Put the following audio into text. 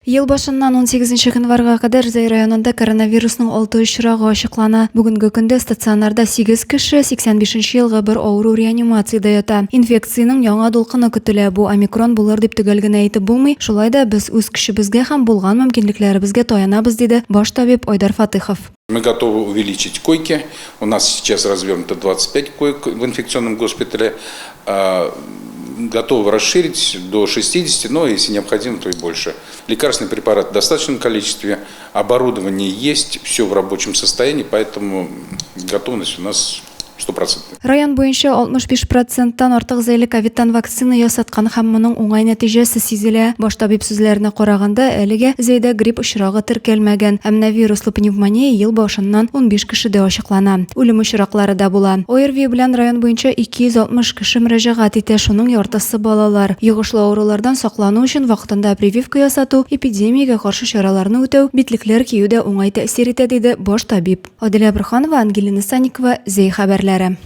Ел башыннан 18 гыйнварга кадәр Зәй районында коронавирусның 6 очрагы ачыклана. Бүгенге көндә стационарда 8 кеше, 85 елгы бер авыру реанимациядә ята. Инфекциянең яңа дулкыны көтелә. Бу омикрон булыр дип төгәл генә әйтеп булмый, шулай да без үз көчебезгә һәм булган мөмкинлекләребезгә таянабыз, диде баш табиб Айдар Фатыхов. Мы готовы увеличить койки. У нас сейчас развернуто 25 коек в инфекционном госпитале. Готовы расширить до 60, но если необходимо, то и больше. Лекарственный препарат в достаточном количестве, оборудование есть, все в рабочем состоянии, поэтому готовность у нас стопроцентная. Район буенча 65 проценттан артык зәйле ковидтан вакцина ясаткан һәм моның уңай нәтиҗәсе сизелә. Баш табиб сүзләренә караганда, әлегә Зәйдә грипп очрагы теркәлмәгән. Ә менә вируслы пневмония ел башыннан 15 кешедә ачыклана. Үлем очраклары да була. ОРВИ белән район буенча 260 кеше мөрәҗәгать итә, шуның яртысы балалар. Йогышлы авырулардан саклану өчен вакытында прививка ясату, эпидемиягә каршы чараларны үтәү, битлекләр кию дә уңай тәэсир итә, диде баш табиб. Аделя Борһанова, Ангелина Санникова, Зәй хәбәрләре.